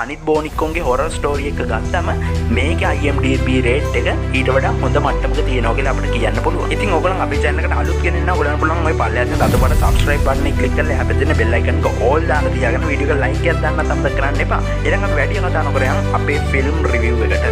අනිත් බෝනික්කොන්ගේ හොරර් ස්ටෝරි එක ගත්තම මේකේ IMDb rate එක ඊට වඩා හොඳ මට්ටමක තියෙනවා කියලා අපිට කියන්න පුළුවන්. ඉතින් ඔයගොල්ලන් අපේ channel එකට අලුත් කෙනෙක් නම් ඔයගොල්ලන්ට පුළුවන් ඔය පල්ලෙහාට තියෙන රතු පාට subscribe button එක ක්ලික් කරලා එහා පැත්තේ තියෙන bell icon එක all දාලා තියාගෙන වීඩියෝ එක like එකක් දාන්නත් අමතක කරන්න එපා. ඊළඟ අපි වැඩි කතා නොකර යමු අපේ ෆිල්ම් රිවිව් එකට.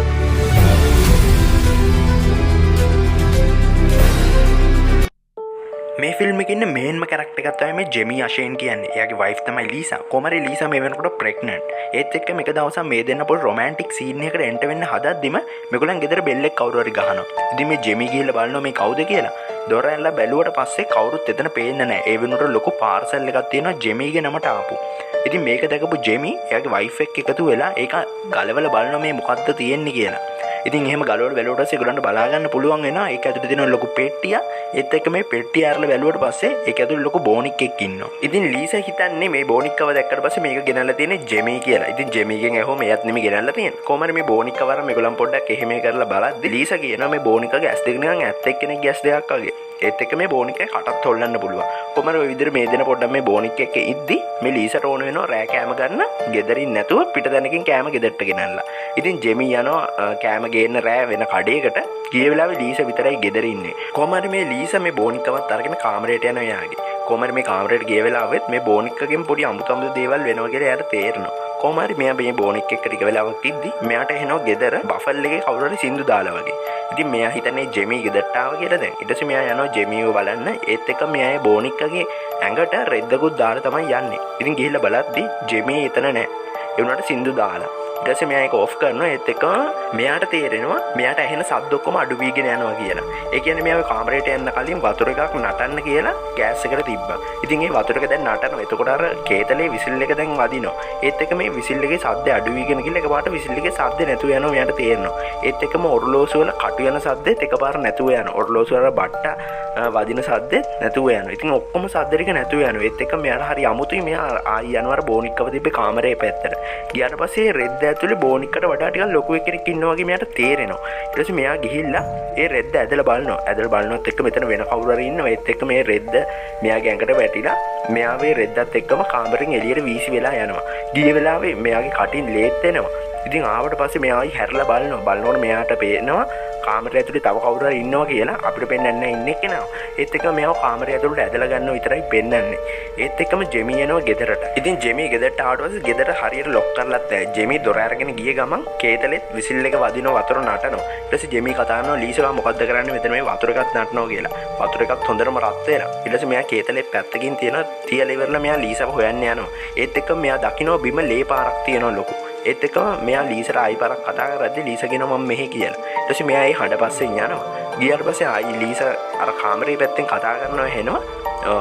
මේ ෆිල්ම් එකේ ඉන්න මේන්ම කැරක්ටර් එකක් තමයි මේ ජෙමි අෂේන් කියන්නේ. එයාගේ වයිෆ් තමයි ලීසා. කොහොම හරි ලීසා මේ වෙනකොට ප්‍රෙග්නන්ට්. ඒත් එක්කම එක දවසක් මේ දෙන්න පොඩි රොමැන්ටික් සීන් එකකට එන්ටර් වෙන්න හදද්දිම මේගොල්ලන් ගෙදර බෙල් එක කවුරු හරි ගහනවා. ඉතින් මේ ජෙමි ගිහිල්ලා බලනවා මේ කවුද කියලා. දොර ඇරලා බැලුවට පස්සේ කවුරුත් එතන පේන්නේ නැහැ. ඒ වෙනුවට ලොකු පාර්සල් එකක් තියෙනවා ජෙමිගේ නමට ආපු. ඉතින් මේක දැකපු ජෙමි එයාගේ වයිෆ් එක්ක එකතු වෙලා ඒක ගලවලා බලනවා මේ මොකද්ද තියෙන්නේ කියලා. ඉතින් එහෙම ගලවලා බැලුවට පස්සේ ඒගොල්ලන්ට බලා ගන්න පුළුවන් වෙනවා ඒක ඇතුලේ තියෙන ලොකු පෙට්ටිය. ඒත් එක්ක මේ පෙට්ටිය ඇරලා බැලුවට පස්සේ ඒක ඇතුලේ ලොකු බෝනික්ෙක් ඉන්නවා. ඉතින් ලීසා හිතන්නේ මේ බෝනික්කව දැක්කට පස්සේ මේක ගෙනල්ලා තියෙන්නේ ජෙමි කියලා. ඉතින් ජෙමිගෙන් ඇහුවම එයත් නෙමෙයි ගෙනල්ලා තියෙන්නේ. කොහොම හරි මේ බෝනික්කව අරන් මේගොල්ලන් පොඩ්ඩක් එහෙම කරලා බලද්දි ලීසා කියනවා මේ බෝනික්කගේ ඇස් දෙක නිකන් ඇත්ත එක්කෙනෙක්ගේ ඇස් දෙකක් වගේ. ඒත් එක්ක මේ බෝනික්කගේ කටත් හොල්ලන්න පුළුවන්. කොහොම හරි ඔය විදිහට මේ දෙන පොඩ්ඩක් මේ බෝනික් එක්ක ඉද්දි මේ ලීසාට ඕන වෙනවා රෑ කෑම ගන්න ගෙදරින් නැතුව පිටතනකින් කෑම ගෙදරට ගෙනල්ලා. ඉතින් ජෙමි යනවා කෑම ගේන්න රෑ වෙන කඩේකට. ගිය වෙලාවේ ලීසා විතරයි ගෙදර ඉන්නේ. කොහොම හරි මේ ලීසා මේ බෝනික්කවත් අරගෙන කාමරයට යනවා එයාගේ. කොහොම හරි මේ කාමරයට ගිය වෙලාවෙත් මේ බෝනික්කගෙන් පොඩි අමුතු අමුතු දේවල් වෙනවා කියලා එයාට තේරෙනවා. කොහොම හරි මෙයා මේ බෝනික් එක්ක ටික වෙලාවක් ඉද්දි මෙයාට එනවා ගෙදර බෆල් එකේ කවුරු හරි සින්දු දාලා වගේ. ඉතින් මෙයා හිතන්නේ ජෙමි ගෙදරට ආවා කියලා දැන්. ඊට පස්සේ මෙයා යනවා ජෙමිව බලන්න. ඒත් එක්ක මෙයා ඒ බෝනික්කගේ ඇඟට රෙද්දකුත් දාලා තමයි යන්නේ. ඉතින් ගිහිල්ලා බලද්දි ජෙමි එතන නෑ. ඒ වුණාට සින්දු දාලා. ඊට පස්සේ මෙයා ඒක ඔෆ් කරනවා. ඒත් එක්කම මෙයාට තේරෙනවා මෙයාට ඇහෙන සද්ද ඔක්කොම අඩු වීගෙන යනවා කියලා. ඒ කියන්නේ මෙයා ඔය කාමරේට යන්න කලින් වතුර එකක් නටන්න කියලා ගෑස් එකට තිබ්බා. ඉතින් ඒ වතුර එක දැන් නටනවා. එතකොට අර කේතලේ විසිල් එක දැන් වදිනවා. ඒත් එක්ක මේ විසිල් එකේ සද්ද අඩු වීගෙන ගිහලා එකපාරට විසිල් එකේ සද්ද නැතුව යනවා මෙයාට තේරෙනවා. ඒත් එක්කම ඔරලෝසු වල කටු යන සද්දෙත් එකපාර නැතුව යනවා. ඔරලෝසු වල බට්ට වදින සද්දෙත් නැතුව යනවා. ඉතින් ඔක්කොම සද්ද ටික නැතුව යනවා. ඒත් එක්ක මෙයාට හරි අමුතුයි. මෙයා ආයි යනවා අර බෝනික්කව තිබ්බේ කාමරේ පැත්තට. ගියාට පස්සේ රෙද්ද ඇතුලේ බෝනික්කට වඩා ටිකක් ලොකු එක්කෙනෙක් ඉන්නවා වගේ මෙයාට තේරෙනවා. ඊට පස්සේ මෙයා ගිහිල්ලා ඒ රෙද්ද ඇදලා බලනවා. ඇදලා බලනවත් එක්ක මෙතන වෙන කවුරු හරි ඉන්නවා. ඒත් එක්ක මේ රෙද්ද මෙයාගේ ඇඟට වැටිලා මෙයා මේ රෙද්දත් එක්කම කාමරෙන් එළියට වීසි වෙලා යනවා. ගිය වෙලාවේ මෙයාගේ කටින් ලේත් එනවා. ඉතින් ආවට පස්සේ මෙයා ආයි හැරලා බලනවා. බලනකොට මෙයාට පේනවා කාමරය ඇතුලේ තව කවුරු හරි ඉන්නවා කියලා. අපිට පෙන්වන්නේ නැහැ ඉන්නේ කෙනා. ඒත් එක්කම මෙයාව කාමරය ඇතුලට ඇදලා ගන්නව විතරයි පෙන්වන්නේ. ඒත් එක්කම ජෙමි එනවා ගෙදරට. ඉතින් ජෙමි ගෙදරට ආවට පස්සේ ගෙදර හරියට ලොක් කරලත් නැහැ. ජෙමි දොර අරගෙන ගිය ගමන් කේතලෙත් විසිල් එක වදිනවා, වතුර නටනවා. ඊට පස්සේ ජෙමි කතා කරනවා ලීසා මොකද්ද කරන්නේ මෙතන මේ වතුර එකක් නටනවා කියලා. වතුර එකත් හොඳටම රත් වෙලා. ඊට පස්සේ මෙයා කේතලේ පැත්තකින් තියෙන තියලා ඉවරලා මෙයා ලීසාව හොයන්න යනවා. ඒත් එක්කම මෙයා දකිනවා බිම ලේ පාරක් තියෙනවා ලොකු. ඒත් එක්කම මෙයා ලීසාට ආයි පාරක් කතා කරද්දි ලීසා කියනවා මම මෙහෙ කියලා. ඊට පස්සේ මෙයා ඒ හඬ පස්සෙන් යනවා. ගියාට පස්සේ ආයි ලීසා අර කාමරේ පැත්තෙන් කතා කරනවා ඇහෙනවා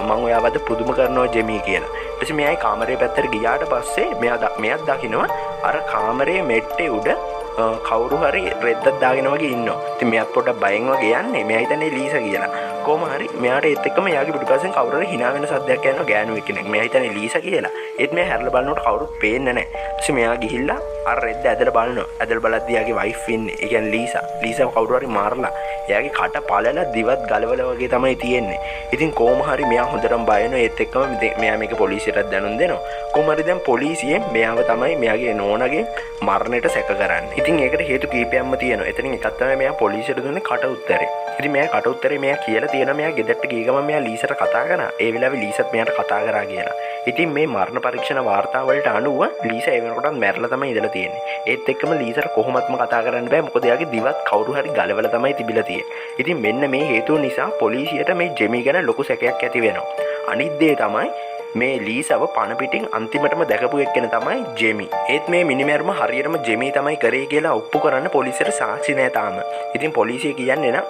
මං ඔයාව අද පුදුම කරනවා ජෙමි කියලා. ඊට පස්සේ මෙයා ඒ කාමරේ පැත්තට ගියාට පස්සේ මෙයාත් දකිනවා අර කාමරේ මෙට්ටේ උඩ කවුරු හරි රෙද්දක් දාගෙන වගේ ඉන්නවා. ඉතින් මෙයාත් පොඩ්ඩක් බයෙන් වගේ යන්නේ. මෙයා හිතන්නේ ලීසා කියලා. කොහොම හරි මෙයාට ඒත් එක්කම එයාගේ පිටිපස්සෙන් කවුරු හරි හිනා වෙන සද්දයක් ඇහෙනවා ගෑනු එක්කෙනෙක්. මෙයා හිතන්නේ ලීසා කියලා. ඒත් මෙයා හැරලා බලනකොට කවුරුත් පේන්නේ නැහැ. ඊට පස්සේ මෙයා ගිහිල්ලා අර රෙද්ද ඇදලා බලනවා. ඇදලා බලද්දි එයාගේ වයිෆ් ඉන්නේ. ඒ කියන්නේ ලීසා. ලීසාව කවුරු හරි මාරලා එයාගේ කට පළලා දිවත් ගලවලා වගේ තමයි තියෙන්නේ. ඉතින් කොහොම හරි මෙයා හොඳටම බය වෙනවා. ඒත් එක්කම මෙයා මේක පොලිසියටත් දැනුම් දෙනවා. කොහොම හරි දැන් පොලිසියෙන් මෙයාව තමයි මෙයාගේ නෝනගේ මරණයට සැක කරන්නේ. ඉතින් ඒකට හේතු කීපයක්ම තියෙනවා. එතනින් එකක් තමයි මෙයා පොලිසියට දුන්නේ කට උත්තරේ. ඉතින් මෙයා කට උත්තරේ මෙයා කියලා තියෙනවා මෙයා ගෙදරට ගිය ගමන් මෙයා ලීසාට කතා කරා. ඒ වෙලාවේ ලීසාත් මෙයාට කතා කරා කියලා. ඉතින් මේ මරණ පරීක්ෂණ වාර්තා වලට අනුව ලීසා ඒ වෙනකොටත් මැරලා තමයි ඉඳලා තියෙන්නේ. ඒත් එක්කම ලීසාට කොහොමත්ම කතා කරන්න බෑ. මොකද එයාගේ දිවත් කවුරු හරි ගලවලා තමයි තිබිලා තියෙන්නේ. ඉතින් මෙන්න මේ හේතුව නිසා පොලිසියට මේ ජෙමි ගැන ලොකු සැකයක් ඇති වෙනවා. අනිත් දේ තමයි මේ ලීසාව පණ පිටින් අන්තිමටම දැකපු එක්කෙනා තමයි ජෙමි. ඒත් මේ මිනිමැරුම හරියටම ජෙමි තමයි කරේ කියලා ඔප්පු කරන්න පොලිසියට සාක්ෂි නෑ තාම. ඉතින් පොලිසිය කියන්නේ නම්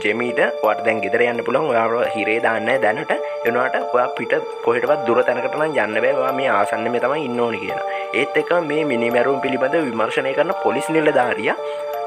ජෙමිට ඔයාට දැන් ගෙදර යන්න පුළුවන්, ඔයාව හිරේ දාන්නේ නෑ දැනට. ඒ වුණාට ඔයා පිට කොහෙටවත් දුර තැනකට නම් යන්න බෑ, ඔයා මේ ආසන්නෙම තමයි ඉන්න ඕනේ කියලා. ඒත් එක්කම මේ මිනිමැරුම පිළිබඳව විමර්ශනය කරන පොලිස් නිලධාරියා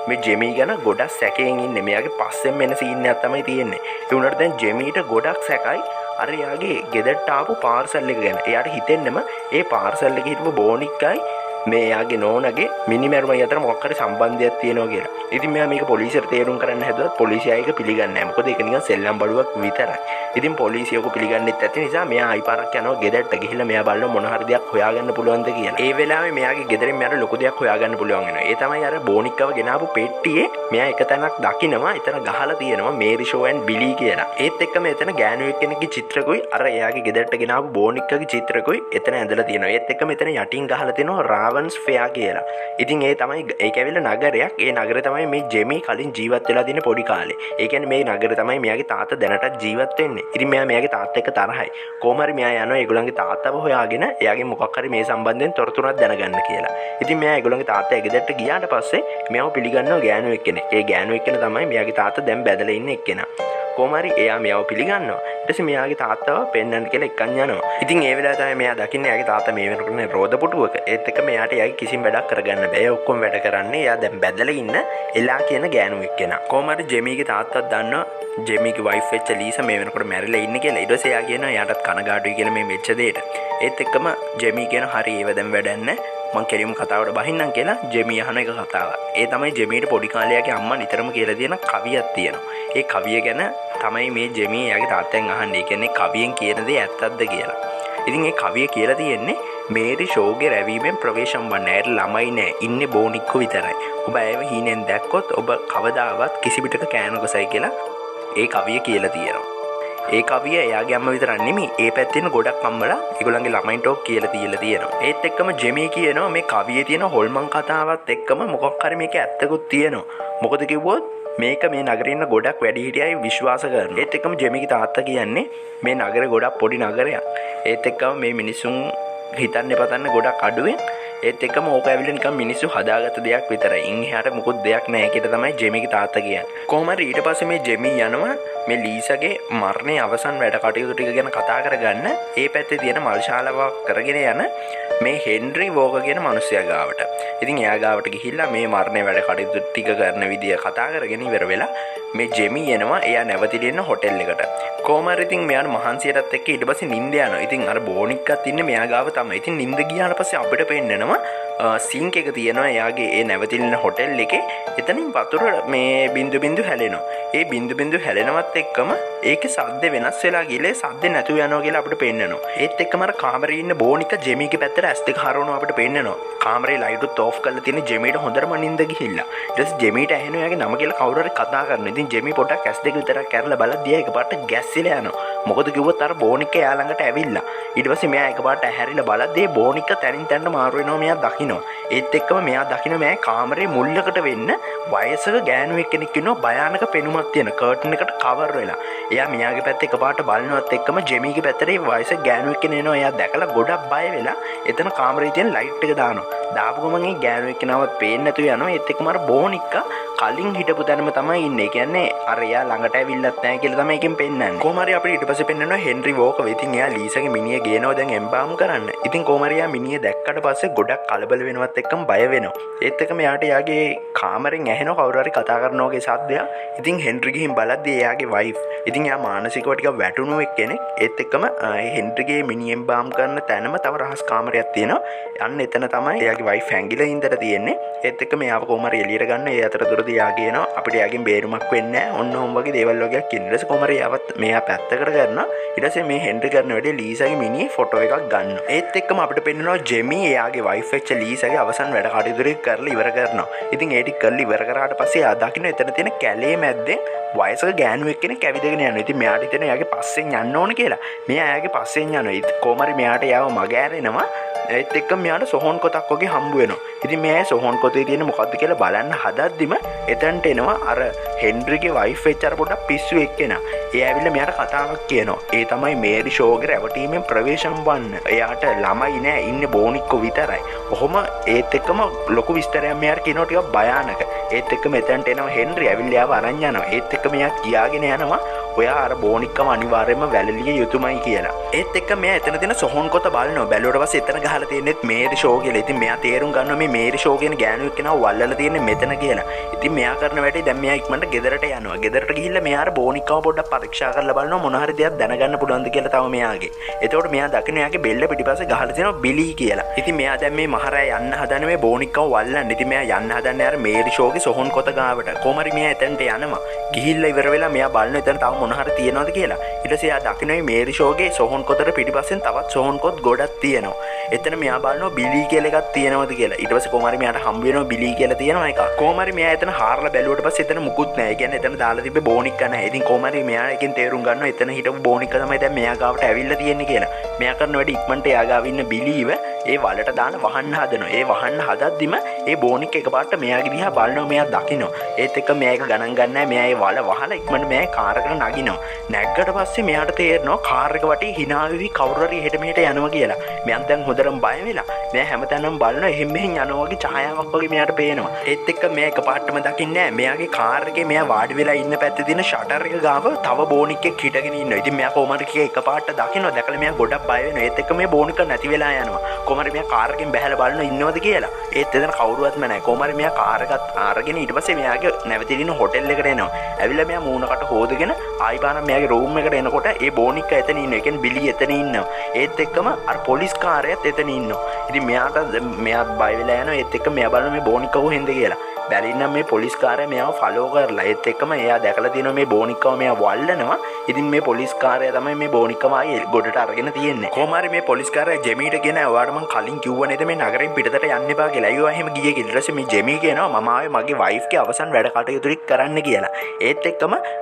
මේ ජෙමි ගැන ගොඩක් සැකයෙන් ඉන්නේ. මෙයාගේ පස්සෙන් එන සීන් එකක් තමයි තියෙන්නේ. ඒ වුණාට දැන් ජෙමිට ගොඩක් සැකයි අර එයාගේ ගෙදරට ආපු පාර්සල් එක ගැන. එයාට හිතෙන්නෙම ඒ පාර්සල් එකේ හිටපු බෝනික්කයි මේ එයාගේ නෝනගේ මිනිමැරුමයි අතර මොකක් හරි සම්බන්ධයක් තියෙනවා කියලා. ඉතින් මෙයා මේක පොලිසියට තේරුම් කරන්න හැදුවත් පොලිසිය ඒක පිළිගන්නේ නැහැ. මොකද ඒක නිකන් සෙල්ලම් බඩුවක් විතරයි. ඉතින් පොලිසිය ඔක පිළිගන්නෙත් නැති නිසා මෙයා ආයි පාරක් යනවා ගෙදරට ගිහිල්ලා මෙයා බලනවා මොන හරි දෙයක් හොයාගන්න පුළුවන්ද කියලා. ඒ වෙලාවේ මෙයාගේ ගෙදරින් මෙයාට ලොකු දෙයක් හොයාගන්න පුළුවන් වෙනවා. ඒ තමයි අර බෝනික්කව ගෙනාපු පෙට්ටියේ මෙයා එක තැනක් දකිනවා. එතන ගහලා තියෙනවා මේරි ෂෝ ඇන්ඩ් බිලී කියලා. ඒත් එක්කම එතන ගෑනු එක්කෙනෙක්ගේ චිත්‍රකුයි අර එයාගේ ගෙදරට ගෙනාපු බෝනික්කගේ චිත්‍රකුයි එතන ඇඳලා තියෙනවා. ඒත් එක්කම එතන යටින් ගහලා තියෙනවා රාවන්ස් ෆෙයා කියලා. ඉතින් ඒ තමයි ඒක ඇවිල්ලා නගරයක්. ඒ නගරේ තමයි මේ ජෙමි කලින් ජීවත් වෙලා තියෙන පොඩි කාලේ. ඒ කියන්නේ මේ නගරේ තමයි මෙයාගේ තාත්තා දැනටත් ජීවත් වෙන්නේ. ඉතින් මෙයා මෙයාගේ තාත්තා එක්ක තරහයි. කොහොම හරි මෙයා යනවා ඒගොල්ලන්ගේ තාත්තව හොයාගෙන එයාගෙන් මොකක් හරි මේ සම්බන්ධයෙන් තොරතුරක් දැනගන්න කියලා. ඉතින් මෙයා ඒගොල්ලන්ගේ තාත්තා ගෙදරට ගියාට පස්සේ මෙයාව පිළිගන්නවා ගෑනු එක්කෙනෙක්. ඒ ගෑනු එක්කෙනා තමයි මෙයාගේ තාත්තා දැන් බැදලා ඉන්න එක්කෙනා. කොහොම හරි එයා මෙයාව පිළිගන්නවා. ඊට පස්සේ මෙයාගේ තාත්තව පෙන්නන්න කියලා එක්කන් යනවා. ඉතින් ඒ වෙලාවේ තමයි මෙයා දකින්නේ එයාගේ තාත්තා මේ වෙනකොට රෝද පුටුවක. ඒත් එක්ක මෙයාට එයාගේ කිසිම වැඩක් කරගන්න බෑ. ඔක්කොම වැඩ කරන්නේ එයා දැන් බැදලා ඉන්න එලා කියන ගෑනු එක්කෙනා. කොහොම හරි ජෙමීගේ තාත්තත් දන්නවා ජෙමීගේ වයිෆ් වෙච්ච ලීසා මේ වෙනකොට මැරිලා ඉන්නේ කියලා. ඊට පස්සේ එයා කියනවා එයාටත් කනගාටුයි කියලා මේ වෙච්ච දෙයට. ඒත් එක්කම ජෙමී කියනවා හරි ඒව දැන් වැඩක් නැහැ. මං කෙලින්ම කතාවට බහින්නම් කියලා ජෙමී අහන එක කතාවක්. ඒ තමයි ජෙමීට පොඩි කාලේ යාගේ අම්මා නිතරම කියලා තියෙන කවියක් තියෙනවා. ඒ කවිය ගැන තමයි මේ ජෙමී එයාගේ තාත්තෙන් අහන්නේ. ඒ කියන්නේ කවියෙන් කියන දේ ඇත්තක්ද කියලා. ඉතින් ඒ කවිය කියලා තියෙන්නේ මේරි ෂෝගේ රැවීමෙන් ප්‍රවේශම් වන්න. ඇයට ළමයි නෑ, ඉන්නේ බෝනික්කෝ විතරයි. ඔබ ඇයව හීනෙන් දැක්කොත් ඔබ කවදාවත් කිසි විටක කෑ නොගසයි කියලා ඒ කවිය කියලා තියෙනවා. ඒ කවිය එයාගේ අම්මා විතරක් නෙමෙයි, ඒ පැත්තේ ඉන්න ගොඩක් අම්මලා ඒගොල්ලන්ගේ ළමයින්ට ඔක් කියලා තියලා තියෙනවා. ඒත් එක්කම ජෙමී කියනවා මේ කවියේ තියෙන හොල්මන් කතාවත් එක්කම මොකක් හරි මේක ඇත්තකුත් තියෙනවා. මොකද කිව්වොත් මේක මේ නගරේ ඉන්න ගොඩක් වැඩිහිටියයි විශ්වාස කරනවා. ඒත් එක්කම ජෙමීගේ තාත්තා කියන්නේ මේ නගරේ ගොඩක් පොඩි නගරයක්. ඒත් එක්කම මේ මිනිසුන් හිතන්නේ පතන්නේ ගොඩක් අඩුවෙන්. ඒත් එක්කම ඕක ඇවිල්ලා නිකන් මිනිස්සු හදාගත්ත දෙයක් විතරයි. ඉන් එහාට මොකුත් දෙයක් නෑ කියලා තමයි ජෙමීගේ තාත්තා කියන්නේ. කොහොම හරි ඊට පස්සේ මේ ජෙමී යනවා මේ ලීසාගේ මරණයේ අවසන් වැඩ කටයුතු ටික ගැන කතා කරගන්න ඒ පැත්තේ තියෙන මල් ශාලාවක් කරගෙන යන මේ හෙන්රි වෝකර් කියන මිනිස්සයා ගාවට. ඉතින් එයා ගාවට ගිහිල්ලා මේ මරණයේ වැඩ කටයුතු ටික කරන විදිය කතා කරගෙන ඉවර වෙලා මේ ජෙමී එනවා එයා නැවතිලා ඉන්න හොටෙල් එකට. කොහොම හරි ඉතින් මෙයාට මහන්සියටත් එක්ක ඊට පස්සේ නිින්ද යනවා. ඉතින් අර බෝනික්කත් ඉන්නේ මෙයා ගාව තමයි. ඉතින් නිින්ද ගියාට පස්සේ අපිට පෙන්නනවා සිංක් එක තියෙනවා එයාගේ ඒ නැවතිලා ඉන්න හොටෙල් එකේ. එතනින් වතුර මේ බින්දු බින්දු හැලෙනවා. ඒ බින්දු බින්දු හැලෙනවත් එක්කම ඒකේ සද්ද වෙනස් වෙලා ගිහලා ඒ සද්ද නැතුව යනවා කියලා අපිට පෙන්නනවා. ඒත් එක්කම අර කාමරේ ඉන්න බෝනික ජෙමීගේ පැත්තට ඇස් දෙක හරවනවා අපිට පෙන්නනවා. කාමරේ ලයිටුත් ඕෆ් කරලා තියෙන ජෙමීට හොඳටම නිින්ද ගිහිල්ලා. ඊට පස්සේ ජෙමීට ඇහෙනවා එයාගේ නම කියලා කවුරු හරි කතා කරනවා. ඉතින් ජෙමී පොඩ්ඩක් ඇස් දෙක විතරක් ඇරලා බලද්දී එයා එකපාරට ගැස්සිලා යනවා. මොකද කිව්වොත් අර බෝනික එයා ළඟට ඇවිල්ලා. ඊට පස්සේ මෙයා එකපාරට ඇහැරිලා බලද්දී ඒ බෝනික තැනින් තැනට මාරු වෙනවා මෙයා දකිනවා. ඒත් එක්කම මෙයා දකින මෙයා කාමරේ මුල්ලකට වෙන්න වයසක ගෑනු එක්කෙනෙක් ඉන්නවා භයානක පෙනුමක් තියෙන කර්ටන් එකට කවර් වෙලා. එයා මෙයාගේ පැත්ත එකපාරට බලනවත් එක්කම ජෙමීගේ පැත්තට ඒ වයසක ගෑනු එක්කෙනා එනවා. එයා දැකලා ගොඩක් බය වෙලා එතන කාමරේ තියෙන ලයිට් එක දානවා. දාපු ගමන් ඒ ගෑනු එක්කෙනාවත් පේන්නේ නැතුව යනවා. ඒත් එක්කම අර බෝනික්කා කලින් හිටපු තැනම තමයි ඉන්නේ. ඒ කියන්නේ අර එයා ළඟට ඇවිල්ලත් නැහැ කියලා තමයි එකෙන් පෙන්නන්නේ. කොහොම හරි අපිට ඊට පස්සේ පෙන්නනවා හෙන්රි වෝකර්. ඉතින් එයා ලීසාගේ මිනිය ගේනවා දැන් එම්බාම් කරන්න. ඉතින් කොහොම හරි එයා මිනිය දැක්කට පස්සේ ගොඩක් කලබල වෙනවත් එක්කම බය වෙනවා. ඒත් එක්කම එයාට එයාගේ කාමරෙන් ඇහෙනවා කවුරු හරි කතා කරනවා වගේ සද්දයක්. ඉතින් හෙන්රි ගිහින් බලද්දී එයාගේ වයිෆ්. ඉතින් එයා මානසිකව ටිකක් වැටුණු එක්කෙනෙක්. ඒත් එක්කම හෙන්රිගේ මිනිය එම්බාම් කරන තැනම තව රහස් කාමරයක් තියෙනවා. අන්න එතන තමයි එයාගේ වයිෆ් හැංගිලා ඉඳලා තියෙන්නේ. ඒත් එක්කම එයාව කොහොම හරි එළියට ගන්න. ඒ අතරතුරදී එයා කියනවා අපිට එයාගෙන් බේරුමක් වෙන්නේ නැහැ. ඔන්න ඔහොම වගේ දේවල් වගේක් කියනවා. ඊට පස්සේ කොහොම හරි එයාවත් මෙයා පැත්තකට කරනවා. ඊට පස්සේ මේ හෙන්රි කරන වැඩේ ලීසාගේ මිනිහේ ෆොටෝ එකක් ගන්නවා. ඒත් එක්කම අපිට පෙන්නනවා ජෙමී එයාගේ වයිෆ් වෙච්ච ලීසාගේ අවසන් වැඩ කටයුතු ටික කරලා ඉවර කරනවා. ඉතින් ඒ ටික කරලා ඉවර කරාට පස්සේ එයා දකින්න එතන තියෙන කැලේ මැද්දෙන් වයසක ගෑනු එක්කෙනෙක් ඇවිදගෙන යනවා. ඉතින් මෙයාට හිතෙනවා එයාගේ පස්සෙන් යන්න ඕන කියලා. මෙයා එයාගේ පස්සෙන් යනවා. ඉතින් කොහොම හරි මෙයාට එයාව මග ඇරෙනවා. ඒත් එක්කම මෙයාට සොහොන් කොතක් වගේ හම්බ වෙනවා. ඉතින් මෙයා සොහොන් කොතේ තියෙන මොකද්ද කියලා බලන්න හදද්දිම එතනට එනවා අර හෙන්රිගේ වයිෆ් වෙච්ච අර පොඩක් පිස්සු එක්කෙනා. එයා ඇවිල්ලා මෙයාට කතාවක් කියනවා. ඒ තමයි මේරි ෂෝගේ රැවටීමෙන් ප්‍රවේශම් වන්න. එයාට ළමයි නෑ, ඉන්නේ බෝනික්කෝ විතරයි. ඔහොම ඒත් එක්කම ලොකු විස්තරයක් මෙයාට කියනවා ටිකක් භයානක. ඒත් එක්කම එතනට එනවා හෙන්රි ඇවිල්ලා එයාව අරන් යනවා. ඒත් එක්කම එයා කියාගෙන යනවා ඔයා අර බෝනික්කම අනිවාර්යයෙන්ම වැළලිය යුතුමයි කියලා. ඒත් එක්ක මෙයා එතන තියෙන සොහොන් කොත බලනවා. බැලුවට පස්සේ එතන ගහලා තියෙනෙත් මේරි ෂෝ කියලා. ඉතින් මෙයා තේරුම් ගන්නවා මේ මේරි ෂෝ කියන ගෑනු එක්කෙනාව වල්ලලා තියෙන්නේ මෙතන කියලා. ඉතින් මෙයා කරන වැඩේ දැන් මෙයා ඉක්මනට ගෙදරට යනවා. ගෙදරට ගිහිල්ලා මෙයා අර බෝනික්කව පොඩ්ඩක් පරීක්ෂා කරලා බලනවා මොන හරි දෙයක් දැනගන්න පුළුවන්ද කියලා තව මෙයාගේ. එතකොට මෙයා දකින එයාගේ බෙල්ල පිටිපස්සේ ගහලා තියෙනවා බිලි කියලා. ඉතින් මෙයා දැන් මේ මහරෑ යන්න හදන මේ බෝනික්කව වල්ලන්න. ඉතින් මෙයා යන්න හදන්නේ අර මේරි ෂෝගේ සොහොන් කොත ගාවට. කොහොම හරි මෙයා එතනට යනවා. ගිහිල්ලා ඉවර වෙලා මෙයා බලන එතන තව මොන හරි තියෙනවද කියලා. ඊට පස්සේ එයා දකින මේ මේරි ෂෝගේ සොහොන් කොතට පිටිපස්සෙන් තවත් සොහොන් කොත් ගොඩක් තියෙනවා. එතන මෙයා බලනවා බිලි කියලා එකක් තියෙනවද කියලා. ඊට පස්සේ කොහොම හරි මෙයාට හම්බ වෙනවා බිලි කියලා තියෙනවා එකක්. කොහොම හරි මෙයා එතන හාරලා බැලුවට පස්සේ එතන මුකුත් නැහැ. ඒ කියන්නේ එතන දාලා තිබ්බේ බෝනික්ක නැහැ. ඉතින් කොහොම හරි මෙයා එකෙන් තේරුම් ගන්නවා එතන හිටපු බෝනික්ක තමයි දැන් මෙයා ගාවට ඇවිල්ලා තියෙන්නේ කියලා. මෙයා කරන වැඩ ඉක්මනට එයා ගාව ඉන්න බිලීව ඒ වලට දාලා වහන්න හදනවා. ඒ වහන්න හදද්දිම ඒ බෝනික්ක එකපාරට මෙයාගේ දිහා බලනවා, මෙයා දකිනවා. ඒත් එක්ක මෙයා එක ගණන් ගන්නෑ. මෙයා ඒ වල වහලා ඉක්මනට මෙයා කාර් එකට නගිනවා. නැග්ගට පස්සේ මෙයාට තේරෙනවා කාර් එක වටේ hina වෙවි කවුරු හරි එහෙට මෙහෙට යනවා කියලා. මෙයා දැන් හොඳටම බය වෙලා මෙයා හැමතැනම බලනවා, එහෙම මෙහෙන් යනවා වගේ ඡායාවක් වගේ මෙයාට පේනවා. ඒත් එක්ක මෙයා එකපාරටම දකින්නේ නෑ මෙයාගේ කාර් එකේ මෙයා වාඩි වෙලා ඉන්න පැත්තේ තියෙන ෂටර් එක ගාව තව බෝනික්ෙක් හිටගෙන ඉන්නවා. ඉතින් මෙයා කොහොම හරි එකපාරට දකිනවා. දැකලා මෙයා ගොඩක් බය වෙනවා. ඒත් එක්ක මේ බෝනික නැති වෙලා යනවා. කොහොම හරි මෙයා කාර් එකෙන් බැහැලා බලනවා ඉන්නවද කියලා. ඒත් එතන කවුරුවත්ම නෑ. කොහොම හරි මෙයා කාර් එකත් අරගෙන ඊට පස්සේ මෙයාගේ නැවතිලා ඉන්න හොටෙල් එකට එනවා. ඇවිල්ලා මෙයා මූණකට හොදගෙන ආයි පාරක් මෙයාගේ රූම් එකට එනකොට ඒ බෝනික්ක එතන ඉන්නවා. ඒ කියන්නේ බිලි එතන ඉන්නවා. ඒත් එක්කම අර පොලිස් කාරයත් එතන ඉන්නවා. ඉතින් මෙයාට මෙයා බය වෙලා යනවා. ඒත් එක්ක මෙයා බලනවා මේ බෝනික්ක කොහෙන්ද කියලා. බැලින්නම් මේ පොලිස් කාරයා මෙයාව ෆලෝ කරලා ඒත් එක්කම එයා දැකලා තියෙනවා මේ බෝනික්කව මෙයා වල්ලනවා. ඉතින් මේ පොලිස් කාරයා තමයි මේ බෝනික්කව ආයේ ගොඩට අරගෙන තියෙන්නේ. කොහොම හරි මේ පොලිස් කාරයා ජෙමීට කියනවා ඔයාට මං කලින් කිව්වා නේද මේ නගරෙන් පිටතට යන්න එපා කියලා. අයියෝ එහෙම ගියේ කියලා. ඊට පස්සේ මේ ජෙමී කියනවා මම ආවේ මගේ වයිෆ්ගේ අවසන් වැඩ කටයුතු ටික කරන්න කියලා. ඒත් එක්කම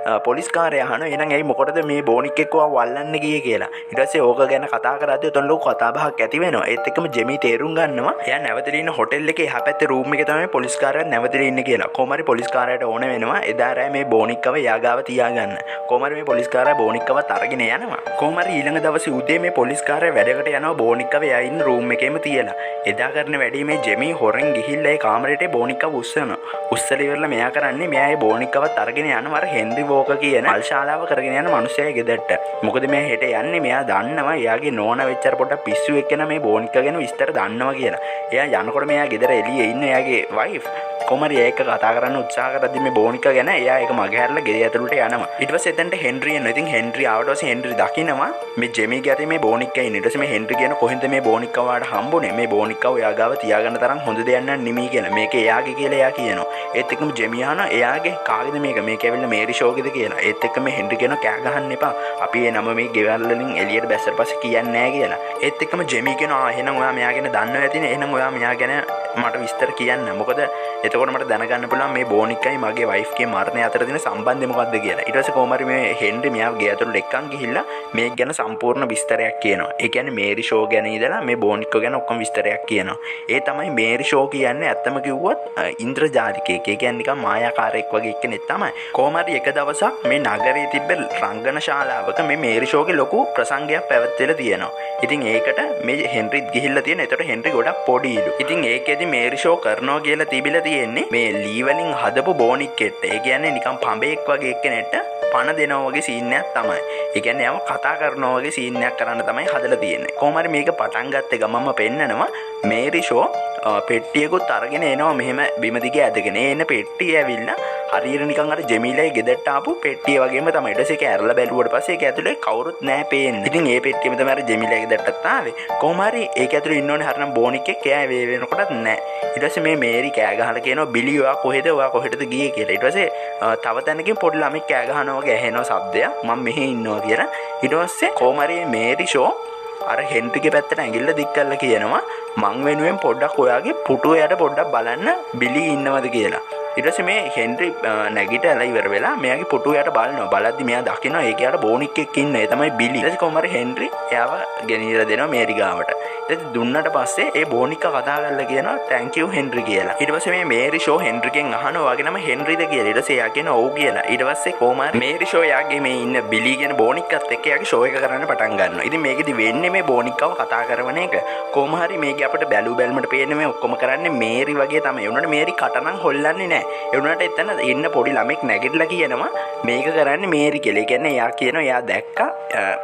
පොලිස් කාරයා අහනවා එහෙනම් ඇයි මොකටද මේ බෝනික් එක්ක ඔයා වල්ලන්න ගියේ කියලා. ඊට පස්සේ ඕක ගැන කතා කරද්දී ඔතන ලොකු කතා බහක් ඇති වෙනවා. ඒත් එක්කම ජෙමී තේරුම් ගන්නවා එයා නැවතලා ඉන්න හොටෙල් එකේ එහා පැත්තේ රූම් එකේ තමයි පොලිස් කාරයා නැවතලා ඉන්නේ කියලා. කොහොම හරි පොලිස් කාරයාට ඕන වෙනවා එදා රෑ මේ බෝනික්කව එයා ගාව තියාගන්න. කොහොම හරි මේ පොලිස් කාරයා බෝනික්කවත් අරගෙන යනවා. කොහොම හරි ඊළඟ දවසේ උදේ මේ පොලිස් කාරයා වැඩකට යනවා බෝනික්කව එයා ඉන්න රූම් එකේම තියලා. එදා කරන වැඩේ මේ ජෙමී හොරෙන් ගිහිල්ලා ඒ කාමරේට බෝනික්කව උස්සනවා. උස්සලා ඉවරලා මෙයා කරන්නේ මෙයා ඒ බෝනික්කවත් අරගෙන යනවා අර හෙන්රි වෝකර් කියන මල් ශාලාව කරගෙන යන මිනිස්සයා ගෙදරට. මොකද මෙයා හෙට යන්නේ මෙයා දන්නවා එයාගේ නෝනා වෙච්ච අර පොඩ්ඩක් පිස්සු එක්කන මේ බෝනික්ක ගැන විස්තර දන්නවා කියලා. එයා යනකොට මෙයා ගෙදර එළියේ ඉන්න එයාගේ වයිෆ් කොහොම හරි ඒක කතා කරන්න උත්සාහ කරද්දි මේ බෝනික්ක ගැන එයා ඒක මගහැරලා ගෙදර ඇතුළට යනවා. ඊට පස්සේ එතනට හෙන්රි එනවා. ඉතින් හෙන්රි ආවට පස්සේ හෙන්රි දකිනවා මේ ජෙමීගේ අතේ මේ බෝනික්ක ඉන්නේ. ඊට පස්සේ මේ හෙන්රි කියන කොහෙන්ද මේ බෝනික්ක ඔයාට හම්බුනේ? මේ බෝනික්කව ඔයා ගාව තියාගන්න තරම් හොඳ දෙයක් නන් නිමි කියලා. මේක එයාගේ කියලා එයා කියනවා. ඒත් එක්කම ජෙමී අහනවා එයාගේ කාගේද මේක? මේක ඇවිල්ලා මේරි ෂෝගේද කියලා. ඒත් එක්ක මේ හෙන්රි කියනවා කෑ ගහන්න එපා. අපි ඒ නම මේ ගෙවල් වලින් එළියට බැස්සට පස්සේ කියන්නේ නෑ කියලා. ඒත් එක්කම ජෙමී කියනවා ආ එහෙනම් ඔයා මෙයා ගැන දන්නව ඇතිනේ. එහෙනම් ඔයා මෙයා ගැන මට විස්තර කියන්න. මොකද එතකොට මට දැනගන්න පුළුවන් මේ බෝනික්කයි මගේ වයිෆ්ගේ මරණය අතර තියෙන සම්බන්ධය මොකක්ද කියලා. ඊට පස්සේ කොහොම හරි මේ හෙන්රි මෙයාව ගේ ඇතුළට එක්කන් ගිහිල්ලා මේක ගැන සම්පූර්ණ විස්තරයක් කියනවා. ඒ කියන්නේ මේරි ෂෝ ගැන ඉඳලා මේ බෝනික්ක ගැන ඔක්කොම විස්තරයක් කියනවා. ඒ තමයි මේරි ෂෝ කියන්නේ ඇත්තම කිව්වොත් ඉන්ද්‍රජාලිකයෙක්. ඒ කියන්නේ නිකන් මායාකාරයෙක් වගේ එක්කෙනෙක් තමයි. කොහොම හරි එක දවසක් මේ නගරයේ තිබ්බ රංගන ශාලාවක මේ මේරි ෂෝගේ ලොකු ප්‍රසංගයක් පැවැත්විලා තියෙනවා. ඉතින් ඒකට මේ හෙන්රිත් ගිහිල්ලා තියෙන. එතකොට හෙන්රි ගොඩක් පොඩිලු. ඉතින් ඒකෙදි මේරි ෂෝ කරනවා කියලා තිබිලා තියෙන්නේ මේ ලී වලින් හදපු බෝනික්කෙට්ට. ඒ කියන්නේ නිකන් පඹෙක් වගේ එක්කෙනෙක්ට පණ දෙනවා වගේ සීන් එකක් තමයි. ඒ කියන්නේ එයාව කතා කරනවා වගේ සීන් එකක් කරන්න තමයි හදලා තියෙන්නේ. කොහොම හරි මේක පටන් ගත්ත ගමන්ම පෙන්නනවා මේරි ෂෝ පෙට්ටියකුත් අරගෙන එනවා මෙහෙම බිම දිගේ ඇදගෙන. ඒ එන පෙට්ටිය ඇවිල්ලා හරියට නිකන් අර ජෙමීලගේ ගෙදරට ආපු පෙට්ටිය වගේම තමයි. ඊට පස්සේ ඒක ඇරලා බැලුවට පස්සේ ඒක ඇතුලේ කවුරුත් නෑ පේන්නේ. ඉතින් ඒ පෙට්ටියම තමයි අර ජෙමීලගේ ගෙදරටත් ආවේ. කොහොම හරි ඒක ඇතුලේ ඉන්න ඕනේ හරිනම් බෝනික් එක්ක එයා වේ වෙනකොටත් නෑ. ඊට පස්සේ මේ මේරි කෑ ගහලා කියනවා බිලි ඔයා කොහෙද ඔයා කොහෙටද ගියේ කියලා. ඊට පස්සේ තව තැනකින් පොඩි ළමෙක් කෑ ගහනවා වගේ ඇහෙනවා සද්දයක් මං මෙහෙ ඉන්නවා කියලා. ඊට පස්සේ කොහොම හරි මේරි ෂෝ අර හෙන්රිගේ පැත්තට ඇඟිල්ල දික් කරලා කියනවා මං වෙනුවෙන් පොඩ්ඩක් ඔයාගේ පුටුව යට පොඩ්ඩක් බලන්න බිලි ඉන්නවද කියලා. ඊට පස්සේ මේ හෙන්රි නැගිටලා ඉවර වෙලා මෙයාගේ පුටුව යට බලනවා. බලද්දි මෙයා දකිනවා ඒක යට බෝනික් එක්ක ඉන්න. ඒ තමයි බිලි. ඊට පස්සේ කොහොම හරි හෙන්රි එයාව ගෙනියලා දෙනවා මේරි ගාවට. ඊට පස්සේ දුන්නට පස්සේ ඒ බෝනික්ක කතා කරලා කියනවා thank you Henry කියලා. ඊට පස්සේ මේ මේරි ෂෝ හෙන්රිගෙන් අහනවා ඔයාගේ නම හෙන්රිද කියලා. ඊට පස්සේ එයා කියනවා ඔව් කියලා. ඊට පස්සේ කොහොම හරි මේරි ෂෝ එයාගේ මේ ඉන්න බිලි කියන බෝනික්කත් එක්ක එයාගේ ෂෝ එක කරන්න පටන් ගන්නවා. ඉතින් මේකෙදි වෙන්නේ මේ බෝනික්කව කතා කරන එක. කොහොම හරි මේක අපිට බැලු බැලමට පේන්නේ මේ ඔක්කොම කරන්නේ මේරි වගේ තමයි. ඒ වුණාට මේරි කට නම් හොල්ලන්නේ නැහැ. නැහැ. ඒ වුණාට එතන ඉන්න පොඩි ළමෙක් නැගිටලා කියනවා මේක කරන්නේ මේරි කියලා. ඒ කියන්නේ එයා කියනවා එයා දැක්කා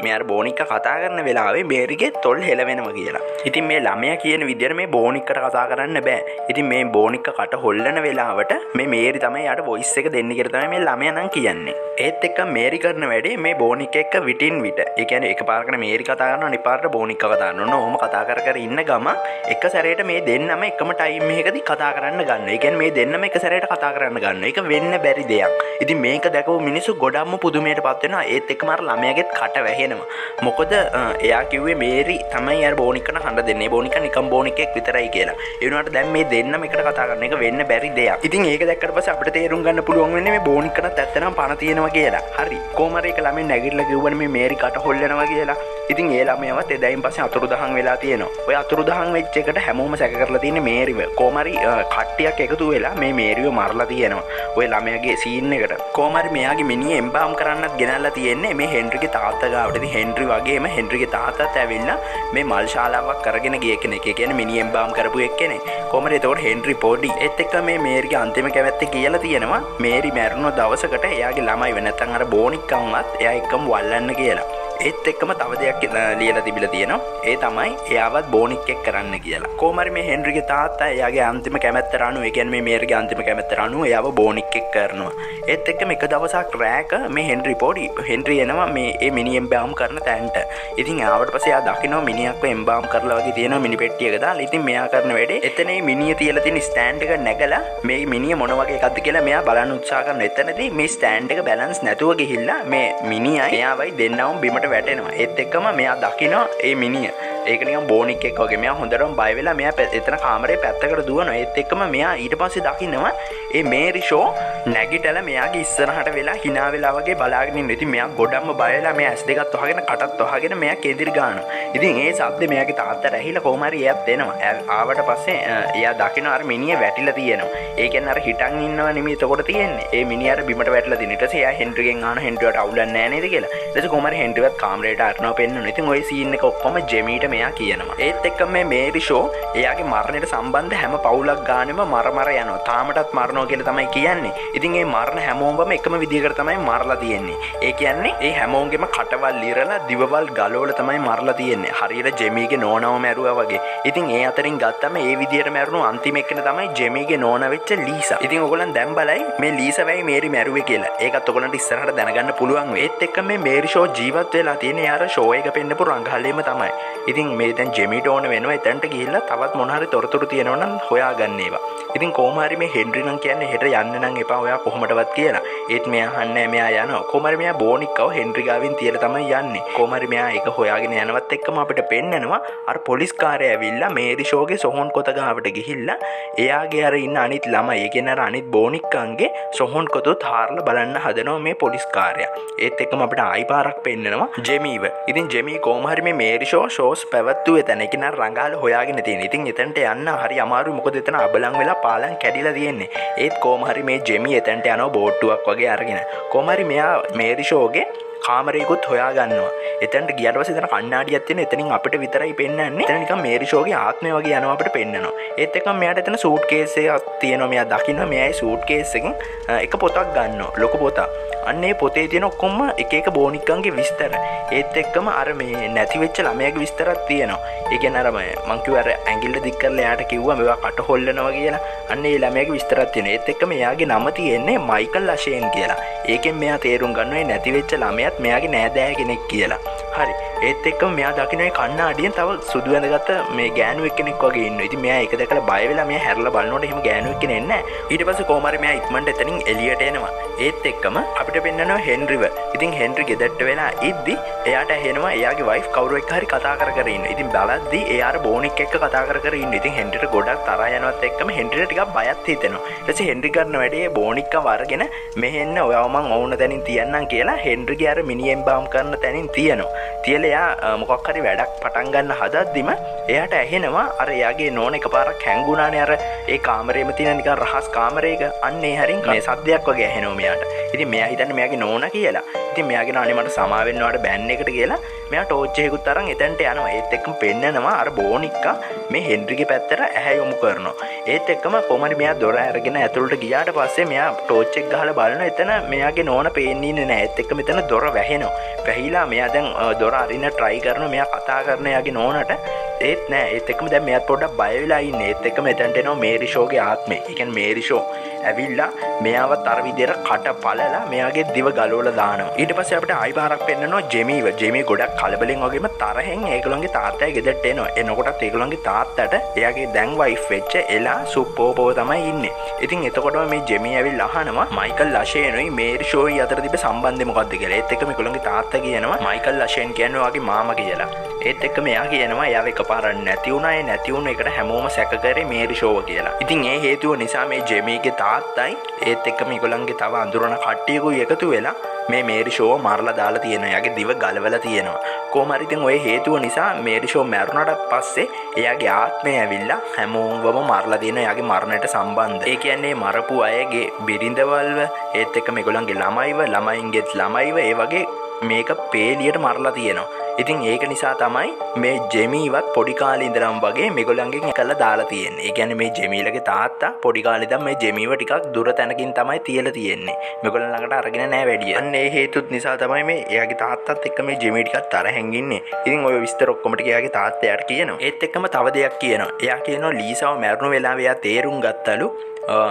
මේ අර බෝනික්ක කතා කරන වෙලාවේ මේරිගේ තොල් හෙලවෙනවා කියලා. ඉතින් මේ ළමයා කියන විදියට මේ බෝනික්කට කතා කරන්න බෑ. ඉතින් මේ බෝනික්ක කට හොල්ලන වෙලාවට මේ මේරි තමයි යාට වොයිස් එක දෙන්නේ කියලා තමයි මේ ළමයා නම් කියන්නේ. ඒත් එක්ක මේරි කරන වැඩේ මේ බෝනික් එක්ක විටින් විට. ඒ කියන්නේ එකපාරකට මේරි කතා කරනවා අනිත් පාරට බෝනික්ක කතා කරනවා. ඔන්න ඔහොම කතා කර කර ඉන්න ගම එක සැරේට මේ දෙන්නම එකම ටයිම් එකකදී කතා කරන්න ගන්නවා. ඒ කියන්නේ මේ දෙන්නම එක සැරේට කතා කරන්න ගන්නවා. ඒක වෙන්න බැරි දෙයක්. ඉතින් මේක දැකපු මිනිස්සු ගොඩක්ම පුදුමයට පත් වෙනවා. ඒත් එක්කම අර ළමයාගෙත් කට වැහෙනවා. මොකද එයා කිව්වේ මේරි තමයි අර බෝනික්කට හඬ දෙන්නේ. බෝනික්ක නිකම් බෝනික්ෙක් විතරයි කියලා. ඒ වුණාට දැන් මේ දෙන්නම එකට කතා කරන එක වෙන්න බැරි දෙයක්. ඉතින් ඒක දැක්කට පස්සේ අපිට තේරුම් ගන්න පුළුවන් වෙන්නේ මේ බෝනික්කටත් ඇත්තටම පණ තියෙනවා කියලා. හරි. කොහොම හරි එක ළමෙන් නැගිටලා කිව්වනේ මේ මේරි කට හොල්ලනවා කියලා. ඉතින් ඒ ළමයාවත් එදායින් පස්සේ අතුරුදහන් වෙලා තියෙනවා. ඔය අතුරුදහන් වෙච්ච එකට හැමෝම සැක කරලා තියෙන්නේ මේරිව. කොහොම හරි කට්ටියක් එකතු වෙලා මේ මේරිව මරලා තියෙනවා. ඔය ළමයාගේ සීන් එකට. කොහොම හරි මෙයාගේ මිනිහ එම්බාම් කරන්නත් ගෙනල්ලා තියෙන්නේ මේ හෙන්රිගේ තාත්තා ගාවට. ඉතින් හෙන්රි වගේම හෙන්රිගේ තාත්තත් ඇවිල්ලා මේ මල් ශාලාවක් කරගෙන ගිය කෙනෙක්. ඒ කියන්නේ මිනිහ එම්බාම් කරපු එක්කෙනෙක්. කොහොම හරි එතකොට හෙන්රි පොඩි. ඒත් එක්ක මේ මේරිගේ අන්තිම කැමැත්ත කියලා තියෙනවා මේරි මැරුණ දවසකට එයාගේ ළමයිව නැත්තම් අර බෝනික්කන්වත් එයා එක්කම වල්ලන්න කියලා. ඒත් එක්කම තව දෙයක් ලියලා තිබිලා තියෙනවා. ඒ තමයි එයාවත් බෝනික් එක් කරන්න කියලා. කොහොම හරි මේ හෙන්රිගේ තාත්තා එයාගේ අන්තිම කැමැත්තට අනුව, ඒ කියන්නේ මේ මේරිගේ අන්තිම කැමැත්තට අනුව එයාව බෝනික් එක් කරනවා. ඒත් එක්කම එක දවසක් රෑක මේ හෙන්රි පොඩි හෙන්රි එනවා මේ ඒ මිනි එම්බාම් කරන තැනට. ඉතින් ආවට පස්සේ එයා දකිනවා මිනිහක්ව එම්බාම් කරලා වගේ තියෙනවා මිනි පෙට්ටියක දාලා. ඉතින් මෙයා කරන වැඩේ එතන මේ මිනිය තියලා තියෙන ස්ටෑන්ඩ් එක නැගලා මේ මිනිය මොන වගේ එකක්ද කියලා මෙයා බලන්න උත්සාහ කරනවා. එතනදී මේ ස්ටෑන්ඩ් එක බැලන්ස් නැතුව ගිහිල්ලා මේ මිනියයි මෙයාවයි දෙන්නම බිමට වැටෙනවා. ඒත් එක්කම මෙයා දකිනවා ඒ මිනිය. ඒක නිකන් බෝනික් එක්ක වගේ. මෙයා හොඳටම බය වෙලා මෙයා එතන කාමරේ පැත්තකට දුවනවා. ඒත් එක්කම මෙයා ඊට පස්සේ දකිනවා ඒ මේරි ෂෝ නැගිටලා මෙයාගේ ඉස්සරහට වෙලා hina වෙලා වගේ බලාගෙන ඉන්නවා. ඉතින් මෙයා ගොඩක්ම බය වෙලා මෙයා ඇස් දෙකත් වහගෙන කටත් වහගෙන මෙයා කෙඳිරි ගන්නවා. ඉතින් ඒ සද්දේ මෙයාගේ තාත්තට ඇහිලා කොහොම හරි එයාත් එනවා. ආවට පස්සේ එයා දකිනවා අර මිනිය වැටිලා තියෙනවා. ඒ කියන්නේ අර හිටන් ඉන්නව නෙමෙයි එතකොට තියෙන්නේ. ඒ මිනිය අර බිමට වැටිලා තියෙන. ඊට පස්සේ එයා හෙන්රිගෙන් අහනවා හෙන්රිවට අවුලක් නෑ නේද කියලා. ඊට පස්සේ කොහොම හරි හෙන්රිවත් කාමරේට අරනවා පෙන්නනවා. ඉතින් ඔය සීන් එක ඔක්කොම ජෙමීට මෙයා කියනවා. ඒත් එක්ක මේ මේරි ෂෝ එයාගේ මරණයට සම්බන්ධ හැම පවුලක් ගානෙම මර මර යනවා. තාමටත් මරනවා කියලා තමයි කියන්නේ. ඉතින් ඒ මරණ හැමෝමම එකම විදිහකට තමයි මරලා තියෙන්නේ. ඒ කියන්නේ ඒ හැමෝගෙම කටවල් ඉරලා දිවවල් ගලවලා තමයි මරලා තියෙන්නේ. හරියට ජෙමීගේ නෝනව මැරුවා වගේ. ඉතින් ඒ අතරින් ගත්තම ඒ විදිහට මැරුණු අන්තිම එක්කෙනා තමයි ජෙමීගේ නෝනා වෙච්ච ලීසා. ඉතින් ඔයගොල්ලන් දැන් බලයි මේ ලීසා වෙයි මේරි මැරුවේ කියලා. ඒකත් ඔයගොල්ලන්ට ඉස්සරහට දැනගන්න පුළුවන් වෙයි. ඒත් එක්ක මේ මේරි ෂෝ ජීවත් වෙලා තියෙන්නේ අර ෂෝ එක පෙන්නපු රංගහලේම තමයි. ඉතින් මේ දැන් ජෙමීට ඕන වෙනවා එතනට ගිහිල්ලා තවත් මොන හරි තොරතුරු තියෙනවා නම් හොයාගන්න ඒවා. ඉතින් කොහොම හරි මේ හෙන්රි නම් කියන්නේ හෙට යන්න නම් එපා ඔයා කොහොමදවත් කියලා. ඒත් මෙයා අහන්නේ මෙයා යනවා. කොහොම හරි මෙයා බෝනික්කව හෙන්රි ගාවින් තියලා තමයි යන්නේ. කොහොම හරි මෙයා ඒක හොයාගෙන යනවත් එක්කම අපිට පෙන්නනවා අර පොලිස් කාර්යය ඇවිල්ලා මේරි ෂෝගේ සොහොන් කොත ගාවට ගිහිල්ලා එයාගේ අර ඉන්න අනිත් ළමයි, ඒ කියන්නේ අර අනිත් බෝනික්කන්ගේ සොහොන් කොතොත් හාරලා බලන්න හදනවා මේ පොලිස් කාර්යය. ඒත් එක්කම අපිට ආයි පාරක් පෙන්නනවා ජෙමීව. ඉතින් ජෙමී කොහොම හරි මේ මේරි ෂෝ ෂෝස් පැවැත්වුවේ තැන, ඒ කියන්නේ අර රංගාල හොයාගෙන තියෙන. ඉතින් එතනට යන්න හරි අමාරුයි. මොකද එතන අබලන් වෙලා පාලම් කැඩිලා තියෙන්නේ. ඒත් කොහොම හරි මේ ජෙමී එතනට යනවා බෝට්ටුවක් වගේ අරගෙන. කොහොම හරි මෙයා මේරි ෂෝගේ කාමරයකුත් හොයා ගන්නවා. එතනට ගියාට පස්සේ එතන කණ්ණාඩියක් තියෙන. එතනින් අපිට විතරයි පෙන්නන්නේ. එතන නිකන් මේරි ෂෝගේ ආත්මය වගේ යනවා අපිට පෙන්නනවා. ඒත් එක්කම මෙයාට එතන සූට් කේස් එකක් තියෙනවා. මෙයා දකිනවා මෙයා ඒ සූට් කේස් එකෙන් එක පොතක් ගන්නවා. ලොකු පොතක්. අන්න ඒ පොතේ තියෙන ඔක්කොම එක එක බෝනික්කන්ගේ විස්තර. ඒත් එක්කම අර මේ නැති වෙච්ච ළමයාගේ විස්තරක් තියෙනවා. ඒ කියන්නේ අර මං කිව්වා අර ඇඟිල්ල දික් කරලා එයාට කිව්වා මේවා කට හොල්ලනවා කියලා. අන්න ඒ ළමයාගේ විස්තරක් තියෙනවා. ඒත් එක්කම එයාගේ නම තියෙන්නේ මයිකල් අෂේන් කියලා. ඒකෙන් මෙයා තේරුම් ගන්නවා ඒ නැති වෙච්ච ළමයාත් මෙයාගේ නෑදෑය කෙනෙක් කියලා. හරි. ඒත් එක්කම මෙයා දකින්න ඒ කණ්ණාඩියෙන් තව සුදු ඇඳගත්ත මේ ගෑනු එක්කෙනෙක් වගේ ඉන්නවා. ඉතින් මෙයා ඒක දැකලා බය වෙලා මෙයා හැරලා බලනකොට එහෙම ගෑනු එක්කෙනෙක් නෑ. ඊට පස්සේ කොහොම හරි මෙයා ඉක්මනට එතනින් එළියට එනවා. ඒත් එක්කම අපිට පෙන්නනවා හෙන්රිව. ඉතින් හෙන්රි ගෙදරට වෙලා ඉද්දි එයාට ඇහෙනවා එයාගේ වයිෆ් කවුරු එක්ක හරි කතා කර කර ඉන්නවා. ඉතින් බලද්දි එයා අර බෝනික් එක්ක කතා කර කර ඉන්නවා. ඉතින් හෙන්රිට ගොඩක් තරහ යනවත් එක්කම හෙන්රිට ටිකක් බයත් හිතෙනවා. ඊට පස්සේ හෙන්රි කරන වැඩේ බෝනික්කව අරගෙන මෙහෙන්න ඔයාව මං ඕන තැනින් තියන්නම් කියලා හෙන්රිගේ අර මිනි එම්බාම් කරන තැනින් තියනවා. තියලා එයා මොකක් හරි වැඩක් පටන් ගන්න හදද්දිම එයාට ඇහෙනවා අර එයාගේ නෝන එකපාරක් හැංගුණානේ අර ඒ කාමරේම තියෙන නිකන් රහස් කාමරයක. අන්න ඒ හරින් මේ සද්දයක් වගේ ඇහෙනවා මෙයාට. ඉතින් මෙයා හිතන්නේ මෙයාගේ නෝනා කියලා. ඉතින් මෙයාගෙන අනේ මට සමා වෙන්න ඔයාට බෑන් එකට කියලා මෙයා ටෝච් එකකුත් අරන් එතනට යනවා. ඒත් එක්කම පෙන්නනවා අර බෝනික්කා මේ හෙන්රිගේ පැත්තට ඇහැ යොමු කරනවා. ඒත් එක්කම කොහොම හරි මෙයා දොර අරගෙන ඇතුළට ගියාට පස්සේ මෙයා ටෝච් එක ගහලා බලනවා. එතන මෙයාගේ නෝන පේන්නේ නෑ. ඒත් එක්කම එතන දොර වැහෙනවා. වැහිලා මෙයා දැන් දොර අරින්න try කරනවා. මෙයා කතා කරන එයාගේ නෝනට ඒත් නෑ. ඒත් එක්කම දැන් මෙයාත් පොඩ්ඩක් බය වෙලා ඉන්නේ. ඒත් එක්කම එතනට එනවා මේරි ෂෝගේ ආත්මය. ඒ කියන්නේ මේරි ෂෝ ඇවිල්ලා මෙයාවත් අර විදියට කට පළලා මෙයාගේ දිව ගලවලා දානවා. ඊට පස්සේ අපිට ආයි පාරක් පෙන්නනවා ජෙමීව. ජෙමී ගොඩක් කලබලෙන් වගේම තරහෙන් ඒගොල්ලන්ගේ තාත්තයි ගෙදරට එනවා. එනකොටත් ඒගොල්ලන්ගේ තාත්තට එයාගේ දැන් වයිෆ් වෙච්ච එලා සුප්පෝපෝ තමයි ඉන්නේ. ඉතින් එතකොටම මේ ජෙමී ඇවිල්ලා අහනවා මයිකල් ලෂේනුයි මේරි ෂෝයි අතර තිබ්බ සම්බන්ධය මොකද්ද කියලා. ඒත් එක්කම ඒගොල්ලන්ගේ තාත්තා කියනවා මයිකල් ලෂේන් කියන්නේ ඔයාගේ මාමා කියලා. ඒත් එක්කම එයා කියනවා එයාව එකපාරක් නැති වුණා. ඒ නැති වුණ එකට හැමෝම සැක කරේ මේරි ෂෝව කියලා. ඉතින් ඒ හේතුව නිසා මේ ජෙමීගේ තාත්තයි ඒත් එක්කම ඒගොල්ලන්ගේ තව අඳුරන කට්ටියකුයි එකතු වෙලා මේ මේරි ෂෝව මරලා දාලා තියෙනවා. එයාගේ දිව ගලවලා තියෙනවා. කොහොම හරි ඉතින් ඔය හේතුව නිසා මේරි ෂෝ මැරුණාට පස්සේ එයාගේ ආත්මය ඇවිල්ලා හැමෝවම මරලා තියෙනවා එයාගේ මරණයට සම්බන්ධ. ඒ කියන්නේ මරපු අයගේ බිරිඳවල්ව ඒත් එක්කම ඒගොල්ලන්ගේ ළමයිව, ළමයින්ගේත් ළමයිව ඒ වගේ මේක පේලියට මරලා තියෙනවා. ඉතින් ඒක නිසා තමයි මේ ජෙමීවත් පොඩි කාලේ ඉඳලම වගේ මේගොල්ලන්ගෙන් එකලා දාලා තියෙන්නේ. ඒ කියන්නේ මේ ජෙමීලගේ තාත්තා පොඩි කාලේ ඉඳන් මේ ජෙමීව ටිකක් දුර තැනකින් තමයි තියලා තියෙන්නේ. මේගොල්ලන් ළඟට අරගෙන නෑ වැඩිය. අන්න ඒ හේතුත් නිසා තමයි මේ එයාගේ තාත්තත් එක්ක මේ ජෙමී ටිකක් තරහෙන් ඉන්නේ. ඉතින් ඔය විස්තර ඔක්කොම ටික එයාගේ තාත්තා එයාට කියනවා. ඒත් එක්කම තව දෙයක් කියනවා. එයා කියනවා ලීසාව මැරුණු වෙලාවේ එයා තේරුම් ගත්තලු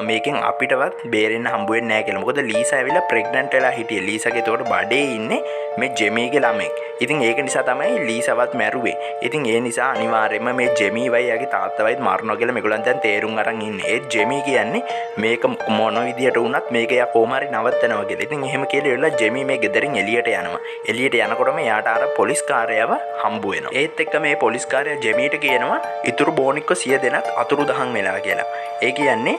මේකෙන් අපිටවත් බේරෙන්න හම්බ වෙන්නේ නැහැ කියලා. මොකද ලීසා ඇවිල්ලා ප්‍රෙග්නන්ට් වෙලා හිටියේ. ලීසාගේ එතකොට බඩේ ඉන්නේ මේ ජෙමීගේ ළමෙක්. ඉතින් ඒක නිසා තමයි ලීසාවත් මැරුවේ. ඉතින් ඒ නිසා අනිවාර්යයෙන්ම මේ ජෙමීවයි එයාගේ තාත්තවයිත් මරනවා කියලා මේගොල්ලන් දැන් තේරුම් අරන් ඉන්නේ. ඒත් ජෙමී කියන්නේ මේක මොන විදියට වුණත් මේක එයා කොහොම හරි නවත්තනවා කියලා. ඉතින් එහෙම කියලා ඉවරලා ජෙමී මේ ගෙදරින් එළියට යනවා. එළියට යනකොටම එයාට අර පොලිස් කාර්යව හම්බ වෙනවා. ඒත් එක්ක මේ පොලිස් කාර්යය ජෙමීට කියනවා ඉතුරු බෝනික්කෝ 100 දෙනත් අතුරුදහන් වෙලා කියලා. ඒ කියන්නේ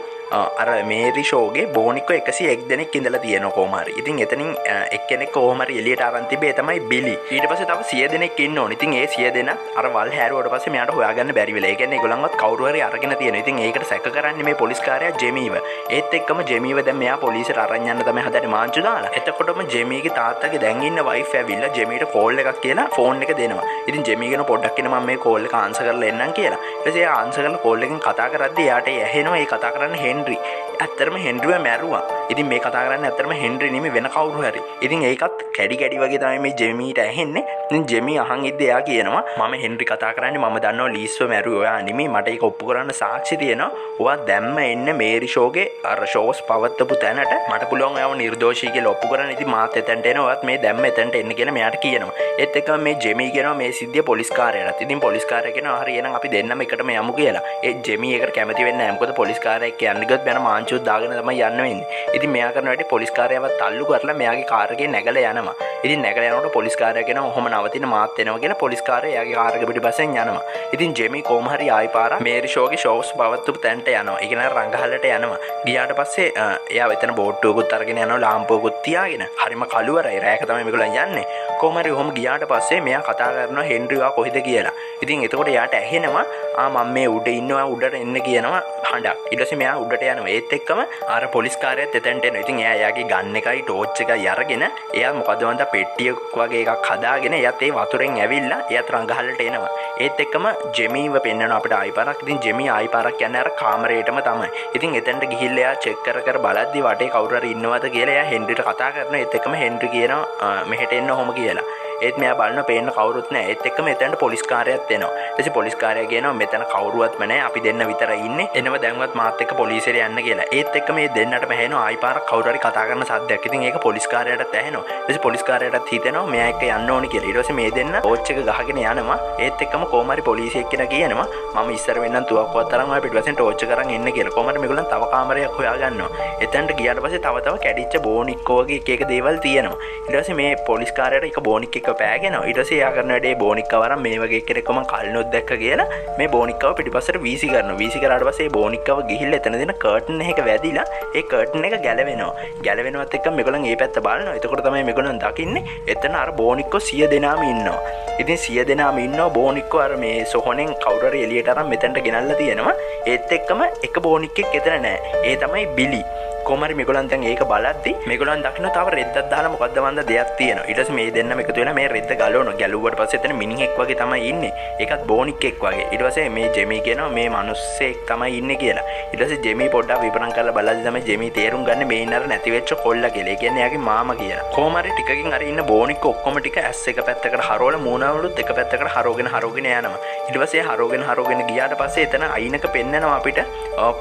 අර මේරි ෂෝගේ බෝනික්කෝ 101 දෙනෙක් ඉඳලා තියෙනවා කොහොම හරි. ඉතින් එතනින් එක්කෙනෙක් කොහොම හරි එළියට අරන් තිබේ තමයි බිලි. ඊට පස්සේ තව 100 දෙනෙක් ඉන්න ඕනේ. ඉතින් ඒ 100 දෙනත් අර වල් හැරුවට පස්සේ මෙයාට හොයාගන්න බැරි වෙලා. ඒ කියන්නේ ඒගොල්ලන්වත් කවුරු හරි අරගෙන තියෙනවා. ඉතින් ඒකට සැක කරන්නේ මේ පොලිස් කාර්යයා ජෙමීව. ඒත් එක්කම ජෙමීව දැන් මෙයා පොලිසියට අරන් යන්න තමයි හදන්නේ මාංචු දාලා. එතකොටම ජෙමීගේ තාත්තගේ දැන් ඉන්න වයිෆ් ඇවිල්ලා ජෙමීට කෝල් එකක් කියලා ෆෝන් එක දෙනවා. ඉතින් ජෙමී කියන පොඩ්ඩක් ඉන්න මම මේ කෝල් එක ආන්සර් කරලා එන්නම් කියලා. ඊට පස්සේ එයා ආන්සර් කරලා කෝල් එකෙන් කතා කරද්දී එයාට ඇහෙනවා ඒ කතා කරන්නේ හෙන්රි. ඇත්තටම හෙන්රිව මැරුවා. ඉතින් මේ කතා කරන්නේ ඇත්තටම හෙන්රි නෙමෙයි වෙන කවුරු හරි. ඉතින් ඒකත් කැඩි කැඩි වගේ තමයි මේ ජෙමීට ඇහෙන්නේ. ඉතින් ජෙමී අහන් ඉද්දී එයා කියනවා මම හෙන්රි කතා කරන්නේ මම දන්නවා ලීස්ව මැරුවේ ඔයා නෙමෙයි, මට ඒක ඔප්පු කරන්න සාක්ෂි තියෙනවා. ඔයා දැම්ම එන්න මේරි ෂෝගේ අර ෂෝස් පවත්වපු තැනට මට පුළුවන් ඔයාව නිර්දෝෂී කියලා ඔප්පු කරන්න. ඉතින් මාත් එතනට එනවා, ඔයාත් මේ දැම්ම එතනට එන්න කියලා මෙයාට කියනවා. ඒත් එක්කම මේ ජෙමී කියනවා මේ සිද්ධිය පොලිස් කාර්යයටත්. ඉතින් පොලිස් කාර්යය කියනවා හරි එහෙනම් අපි දෙන්නම එකටම යමු කියලා. ඒ ජෙමී ඒකට කැමති වෙන්නේ නැහැ. මොකද පොලිස් කාර්යයක් යන්න ගියොත් මෙයාට මාංචුත් දාගෙන තමයි යන්න වෙන්නේ. ඉතින් මෙයා කරන වැඩේ පොලිස් කාර්යයවත් තල්ලු කරලා මෙයාගේ කාර් එකේ නැගලා යනවා. ඉතින් නැගලා යනකොට පොලිස් කාර්යය කියනවා ඔහොම නවතින මාත් එනවා කියලා. පොලිස් කාර්යය එයාගේ කාර් එක පිටිපස්සෙන් යනවා. ඉතින් ජෙමී කොහොම හරි ආයි පාරක් මේරි ෂෝගේ ෂෝස් පවත්වපු තැනට යනවා. ඒ කියන්නේ රංගහලට යනවා. ගියාට පස්සේ එයා එතන බෝට්ටුවකුත් අරගෙන යනවා, ලාම්පුවකුත් තියාගෙන. හරිම කළුවරයි, රෑක තමයි මේගොල්ලන් යන්නේ. කොහොම හරි ඔහොම ගියාට පස්සේ මෙයා කතා කරනවා හෙන්රි ඔයා කොහෙද කියලා. ඉතින් එතකොට එයාට ඇහෙනවා ආ මම මේ උඩ ඉන්නවා, උඩට එන්න කියනවා හඬක්. ඊට පස්සේ මෙයා උඩට යනවා. ඒත් එක්කම අර පොලිස් කාර්යයත් එතනට එනවා. ඉතින් එයා එයාගේ ගන් එකයි ටෝච් එකයි අරගෙන එයා මොකද වන්ද පෙට්ටියක් වගේ එකක් හදාගෙන එයාත් ඒ වතුරෙන් ඇවිල්ලා එයාත් රංගහලට එනවා. ඒත් එක්කම ජෙමීව පෙන්නනවා අපිට ආයි පාරක්. ඉතින් ජෙමී ආයි පාරක් යන්නේ අර කාමරේටම තමයි. ඉතින් එතනට ගිහිල්ලා එයා චෙක් කර කර බලද්දි වටේ කවුරු හරි ඉන්නවද කියලා එයා හෙන්රිට කතා කරනවා. ඒත් එක්කම හෙන්රි කියනවා මෙහෙට එන්න ඔහොම කියලා. ඒත් මෙයා බලන පේන්න කවුරුත් නෑ. ඒත් එක්කම එතනට පොලිස් කාර්යයත් එනවා. ඊට පස්සේ පොලිස් කාර්යය කියනවා මෙතන කවුරුවත්ම නෑ, අපි දෙන්න විතරයි ඉන්නේ. එනවා දැන්වත් මාත් එක්ක පොලිසියට යන්න කියලා. ඒත් එක්ක මේ දෙන්නටම ඇහෙනවා ආයි පාරක් කවුරු හරි කතා කරන සද්දයක්. ඉතින් ඒක පොලිස් කාර්යයටත් ඇහෙනවා. ඊට පස්සේ පොලිස් කාර්යයටත් හිතෙනවා මෙයා එක්ක යන්න ඕනි කියලා. ඊට පස්සේ මේ දෙන්න ටෝච් එක ගහගෙන යනවා. ඒත් එක්කම කොහොම හරි පොලිසිය එක්කෙනා කියනවා මම ඉස්සර වෙන්නම් තුවක්කුවක් තරම් ඔයා පිටිපස්සෙන් ටෝච් එක අරන් එන්න කියලා. කොහොම හරි මේගොල්ලන් තව කාමරයක් හොයා ගන්නවා. එතනට ගියාට පස්සේ තව තව කැඩිච්ච බෝනික්කෝ වගේ එක එක දේවල් තියෙනවා. ඊට පස්සේ මේ පොලිස් කාර්යයට එක බෝනික් එක පෑගෙනවා. ඊට පස්සේ එයා කරන වැඩේ බෝනික්කව අරන් මේ වගේ එක්කෙනෙක්ව මං කලිනුත් දැක්ක කියලා මේ බෝනික්කව පිටිපස්සට වීසි කරනවා. වීසි කරාට පස්සේ ඒ බෝනික්කව ගිහිල්ලා එතන දෙන කර්ටන් එක වැදිලා ඒ කර්ටන් එක ගැලවෙනවා. ගැලවෙනවත් එක්ක මේගොල්ලන් ඒ පැත්ත බලනවා. එතකොට තමයි මේගොල්ලන් දකින්නේ එතන අර බෝනික්කෝ 100 දෙනාම ඉන්නවා. ඉතින් 100 දෙනාම ඉන්නවා බෝනික්කෝ අර මේ සොහොනෙන් කවුරු හරි එළියට අරන් මෙතනට ගෙනල්ලා තියෙනවා. ඒත් එක්කම එක බෝනික්කෙක් එතන නෑ. ඒ තමයි බිලි. කොහොම හරි මේගොල්ලන් දැන් ඒක බලද්දි මේගොල්ලන් දකින්න තව රෙද්දක් දාලා මොකද්ද වන්ද දෙයක් තියෙනවා. ඊට පස්සේ මේ දෙන්නම එකතු වෙලා මේ රෙද්ද ගලවනවා. ගැලුවට පස්සේ එතන මිනිහෙක් වගේ තමයි ඉන්නේ. ඒකත් බෝනික්ෙක් වගේ. ඊට පස්සේ මේ ජෙමි කියනවා මේ මිනිස්සෙක් තමයි ඉන්නේ කියලා. ඊට පස්සේ ජෙමි පොඩ්ඩක් විපරම් කරලා බලද්දි තමයි ජෙමි තේරුම් ගන්න මේ ඉන්න අර නැති වෙච්ච කොල්ලා කියලා. ඒ කියන්නේ එයාගේ මාමා කියලා. කොහොම හරි ටිකකින් අර ඉන්න බෝනික් ඔක්කොම ටික ඇස් එක පැත්තකට හරවලා මූණවලුත් එක පැත්තකට හරවගෙන හරවගෙන යනවා. ඊට පස්සේ හරවගෙන හරවගෙන ගියාට පස්සේ එතන අයිනක පෙන්නනවා අපිට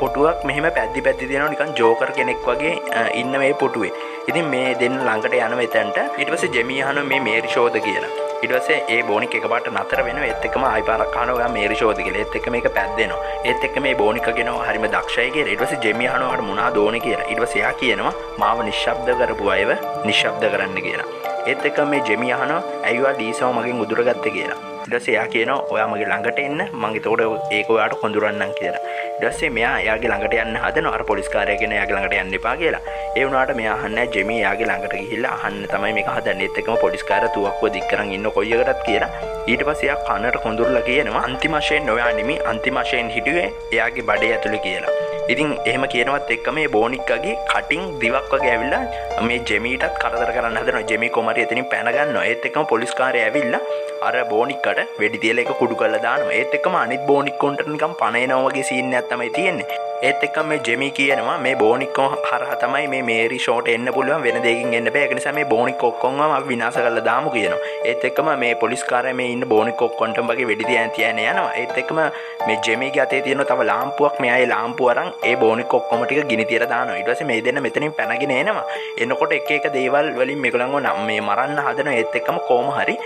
පොටුවක් මෙහෙම පැද්දි පැද්දි තියෙනවා නිකන් ජෝකර් කෙනෙක් වගේ ඉන්න මේ පොටුවේ. ඉතින් මේ දෙන්න ළඟට යනවා එතනට. ඊට පස්සේ ජෙමි අහනවා මේ මේරි ෂෝද කියලා. ඊට පස්සේ ඒ බෝනික් එකපාරට නතර වෙනවා. ඒත් එක්කම ආයි පාරක් අහනවා ඔයා මේරි ෂෝද කියලා. ඒත් එක්ක මේක පැද්දෙනවා. ඒත් එක්ක මේ බෝනික කියනවා හරිම දක්ෂයි කියලා. ඊට පස්සේ ජෙමි අහනවා ඔයාට මොනවාද ඕනේ කියලා. ඊට පස්සේ එයා කියනවා මාව නිශ්ශබ්ද කරපු අයව නිශ්ශබ්ද කරන්න කියලා. ඒත් එක්ක මේ ජෙමි අහනවා ඇයි ඔයා ලීසාව මගෙන් උදුරගත්තේ කියලා. ඊට පස්සේ එයා කියනවා ඔයා මගේ ළඟට එන්න මං එතකොට ඒක ඔයාට කොඳුරන්නම් කියලා. ඊට පස්සේ මෙයා එයාගේ ළඟට යන්න හදනවා. අර පොලිස් කාර්යය කියන එයාගේ ළඟට යන්න එපා කියලා. ඒ වුණාට මෙයා අහන්නේ ජෙමි එයාගේ ළඟට ගිහිල්ලා අහන්න තමයි මේක හදන්නේ. ඒත් එක්කම පොලිස් කාර්යය තුවක්කුව දික් කරන් ඉන්න කොයි එකටත් කියලා. ඊට පස්සේ එයා කනට කොඳුරලා කියනවා අන්තිම වශයෙන් ඔයා නෙමි අන්තිම වශයෙන් හිටියේ එයාගේ බඩේ ඇතුලේ කියලා. ඉතින් එහෙම කියනවත් එක්ක මේ බෝනික්කගේ කටින් දිවක් වගේ ඇවිල්ලා මේ ජෙමීටත් කරදර කරන්න හදනවා. ජෙමි කොහමරි එතනින් පැන ගන්නවා. ඒත් එක්කම පොලිස් කාර්යය ඇවිල්ලා අර බෝනික්කට වෙඩි තියලා ඒක කුඩු කරලා දානවා. ඒත් එක්කම අනිත් බෝනික්කොන්ට නිකන් පණ එනවා වගේ සීන් එකක් තමයි තියෙන්නේ. ඒත් එක්කම මේ ජෙමි කියනවා මේ බෝනික්කෝ හරහා තමයි මේ මේරි ෂෝට එන්න පුළුවන් වෙන දෙයකින් එන්න බෑ. ඒක නිසා මේ බෝනික් ඔක්කොම අපි විනාශ කරලා දාමු කියනවා. ඒත් එක්කම මේ පොලිස් කාර්යය මේ ඉන්න බෝනික් ඔක්කොන්ටම වගේ වෙඩි තියන තියන යනවා. ඒත් එක්කම මේ ජෙමිගේ අතේ තියෙන තව ලාම්පුවක් මෙයා ඒ ලාම්පුව අරන් ඒ බෝනික් ඔක්කොම ටික ගිනි තියලා දානවා. ඊට පස්සේ මේ දෙන්න මෙතනින් පැනගෙන එනවා. එනකොට එක එක දේවල් වලින් මේගොල්ලන්ව නම් මේ මරන්න හදනවා. ඒත් එක්කම කොහොම හරි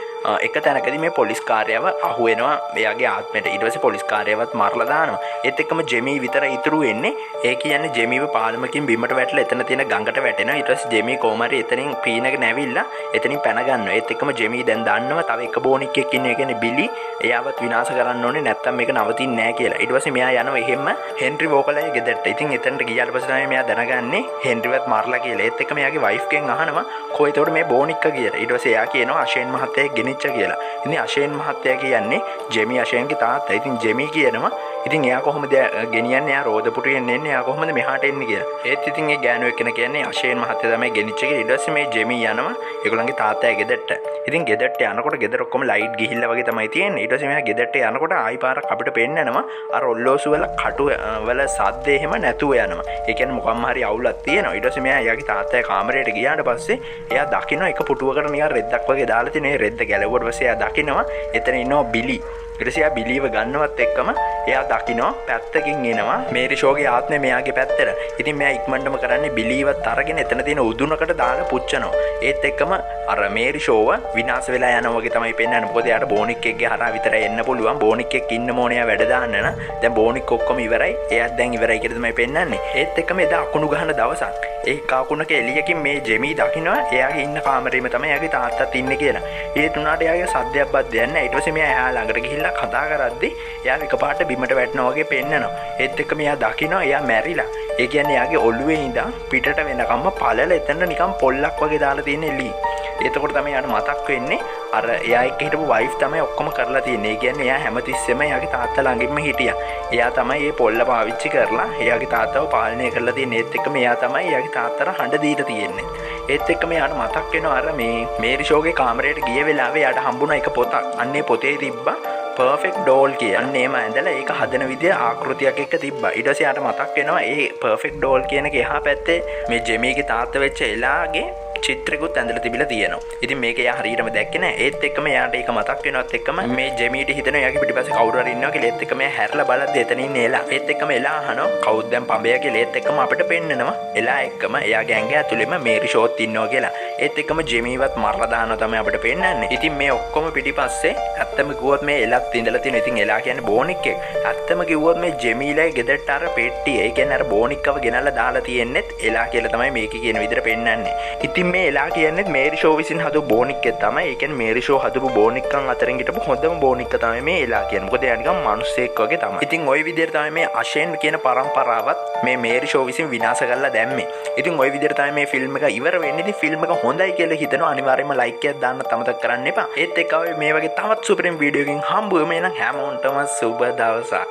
එක තැනකදී මේ පොලිස් කාර්යව අහු වෙනවා එයාගේ ආත්මයට. ඊට පස්සේ පොලිස් කාර්යවත් මරලා දානවා. ඒත් එක්කම ජෙමි විතර ඉතුරු වෙන්නේ. ඒ කියන්නේ ජෙමිව පාලමකින් බිමට වැටලා එතන තියෙන ගඟට වැටෙනවා. ඊට පස්සේ ජෙමි කොහොම හරි එතනින් පීනගෙන ඇවිල්ලා එතනින් පැන ගන්නවා. ඒත් එක්කම ජෙමි දැන් දන්නවා තව එක බෝනික්ෙක් ඉන්නේ. ඒ කියන්නේ බිලි. එයාවත් විනාශ කරන්න ඕනේ නැත්තම් මේක නවතින්නේ නෑ කියලා. ඊට පස්සේ මෙයා යනවා එහෙම්ම හෙන්රි වෝකලගේ ගෙදරට. ඉතින් එතනට ගියාට පස්සේ තමයි මෙයා දැනගන්නේ හෙන්රිවත් මරලා කියලා. ඒත් එක්කම එයාගේ වයිෆ්ගෙන් අහනවා කොහේ එතකොට මේ බෝනික්ක කියලා. ඊට පස්සේ එයා කියනවා අෂේන් මහත්තයා ගෙනිච්ච කියලා. ඉතින් අෂේන් මහත්තයා කියන්නේ ජෙමි අෂේන්ගේ තාත්තා. ඉතින් ජෙමි කියනවා ඉතින් එයා කොහොමද ගෙනියන්නේ? එයා රෝද පුටුවෙන් එන්නේ. එයා කොහොමද මෙහාට එන්නේ කියලා. ඒත් ඉතින් ඒ ගෑනු එක්කෙනා කියන්නේ අෂේන් මහත්තයා තමයි ගෙනිච්ච කියලා. ඊට පස්සේ මේ ජෙමි යනවා ඒගොල්ලන්ගේ තාත්තා ගෙදරට. ඉතින් ගෙදරට යනකොට ගෙදර ඔක්කොම ලයිට් ගිහිල්ලා වගේ තමයි තියෙන්නේ. ඊට පස්සේ මෙයා ගෙදරට යනකොට ආයි පාරක් අපිට පෙන්නනවා අර ඔල්ලෝසු වල කටු වල සද්ද එහෙම නැතුව යනවා. ඒ කියන්නේ මොකක්ම හරි අවුලක් තියෙනවා. ඊට පස්සේ මෙයා එයාගේ තාත්තා කාමරයට ගියාට පස්සේ එයා දකිනවා එක පුටුවකට නිකන් රෙද්දක් වගේ දාලා තියෙන. ඒ රෙද්ද ගැලවුවට පස්සේ එයා දකිනවා එතන ඉන්නවා බිලි. ඊට පස්සේ එයා බිලිව ගන්නවත් එක්කම එයා දකිනවා පැත්තකින් එනවා මේරි ෂෝගේ ආත්මය මෙයාගේ පැත්තට. ඉතින් මෙයා ඉක්මනටම කරන්නේ බිලිවත් අරගෙන එතන තියෙන උදුනකට දාලා පුච්චනවා. ඒත් එක්කම අර මේරි ෂෝව විනාශ වෙලා යනවා වගේ තමයි පෙන්වන්නේ. මොකද එයාට බෝනික් එක්කගේ හරහා විතරයි එන්න පුළුවන්. බෝනික් එක්ක ඉන්න ඕනේ එයා වැඩ දාන්න නම්. දැන් බෝනික් ඔක්කොම ඉවරයි. එයාත් දැන් ඉවරයි කියලා තමයි පෙන්වන්නේ. ඒත් එක්කම එදා අකුණු ගහන දවසක්. ඒ අකුණක එළියකින් මේ ජෙමි දකිනවා එයාගේ ඉන්න කාමරේම තමයි එයාගේ තාත්තත් ඉන්නේ කියලා. ඒත් උනාට එයාගේ සද්දයක් බද්දයක් නැහැ. ඊට පස්සේ මෙයා එයා ළඟට ගිහිල්ලා කතා කරද්දි එයා එකපාරට බිමට වැටෙනවා වගේ පෙන්නනවා. ඒත් එක්කම එයා දකිනවා එයා මැරිලා. ඒ කියන්නේ එයාගේ ඔළුවේ ඉඳන් පිටට වෙනකම්ම පළල එතන නිකන් පොල්ලක් වගේ දාලා තියෙන එළි. එතකොට තමයි එයාට මතක් වෙන්නේ අර එයා එක්ක හිටපු වයිෆ් තමයි ඔක්කොම කරලා තියෙන්නේ. ඒ කියන්නේ එයා හැමතිස්සෙම එයාගේ තාත්තා ළඟින්ම හිටියා. එයා තමයි මේ පොල්ල පාවිච්චි කරලා එයාගේ තාත්තව පාලනය කරලා තියෙන්නේ. ඒත් එක්කම එයා තමයි එයාගේ තාත්තට හඬ දීලා තියෙන්නේ. ඒත් එක්කම එයාට මතක් වෙනවා අර මේ මේරි ෂෝගේ කාමරයට ගිය වෙලාවේ එයාට හම්බුණා එක පොතක්. අන්න ඒ පොතේ තිබ්බා පර්ෆෙක්ට් ඩෝල් කියලා. අන්න එහෙම ඇඳලා ඒක හදන විදිය ආකෘතියක් එක්ක තිබ්බා. ඊට පස්සේ එයාට මතක් වෙනවා ඒ පර්ෆෙක්ට් ඩෝල් කියන එක එහා පැත්තේ මේ ජෙමිගේ තාත්තා වෙච්ච එලාගේ චිත්‍රකුත් ඇඳලා තිබිලා තියෙනවා. ඉතින් මේක එයා හරියටම දැක්කේ නෑ. ඒත් එක්කම එයාට ඒක මතක් වෙනවත් එක්කම මේ ජෙමීට හිතෙනවා එයාගේ පිටිපස්සේ කවුරු හරි ඉන්නවා කියලා. ඒත් එක්කම එයා හැරලා බලද්දි එතන ඉන්නේ එලා. ඒත් එක්කම එලා අහනවා කවුද දැන් පඹයා කියලා. ඒත් එක්කම අපිට පෙන්නනවා එලා එක්කම එයාගේ ඇඟ ඇතුළෙම මේරි ෂෝත් ඉන්නවා කියලා. ඒත් එක්කම ජෙමීවත් මරලා දානවා තමයි අපිට පෙන්නන්නේ. ඉතින් මේ ඔක්කොම පිටිපස්සේ ඇත්තම කිව්වොත් මේ එලත් ඉඳලා තියෙනවා. ඉතින් එලා කියන්නේ බෝනික් එක්. ඇත්තම කිව්වොත් මේ ජෙමීලා ගෙදරට අර පෙට්ටිය, ඒ කියන්නේ අර බෝනික්කව ගෙනල්ලා දාලා තියෙන්නෙත් එලා කියලා තමයි මේකේ කියන විදිහට පෙන්නන්නේ. ඉතින් මේ එලා කියන්නේ මේරි ෂෝ විසින් හදපු බෝනික් එක තමයි. ඒ කියන්නේ මේරි ෂෝ හදපු බෝනික්කන් අතරින් හිටපු හොඳම බෝනික්ක තමයි මේ එලා කියන්නේ. මොකද එයා නිකන් මිනිස්සෙක් වගේ තමයි. ඉතින් ওই විදිහට තමයි මේ අෂේන් කියන පරම්පරාවත් මේ මේරි ෂෝ විසින් විනාශ කරලා දැම්මේ. ඉතින් ওই විදිහට තමයි මේ ෆිල්ම් එක ඉවර වෙන්නේ. ඉතින් ෆිල්ම් එක හොඳයි කියලා හිතනවා. අනිවාර්යයෙන්ම ලයික් එකක් දාන්න අමතක කරන්න එපා. ඒත් එක්ක අපි මේ වගේ තවත් සුපිරිම වීඩියෝ එකකින් හම්බ වෙමු. එහෙනම් හැමෝටම සුබ දවසක්.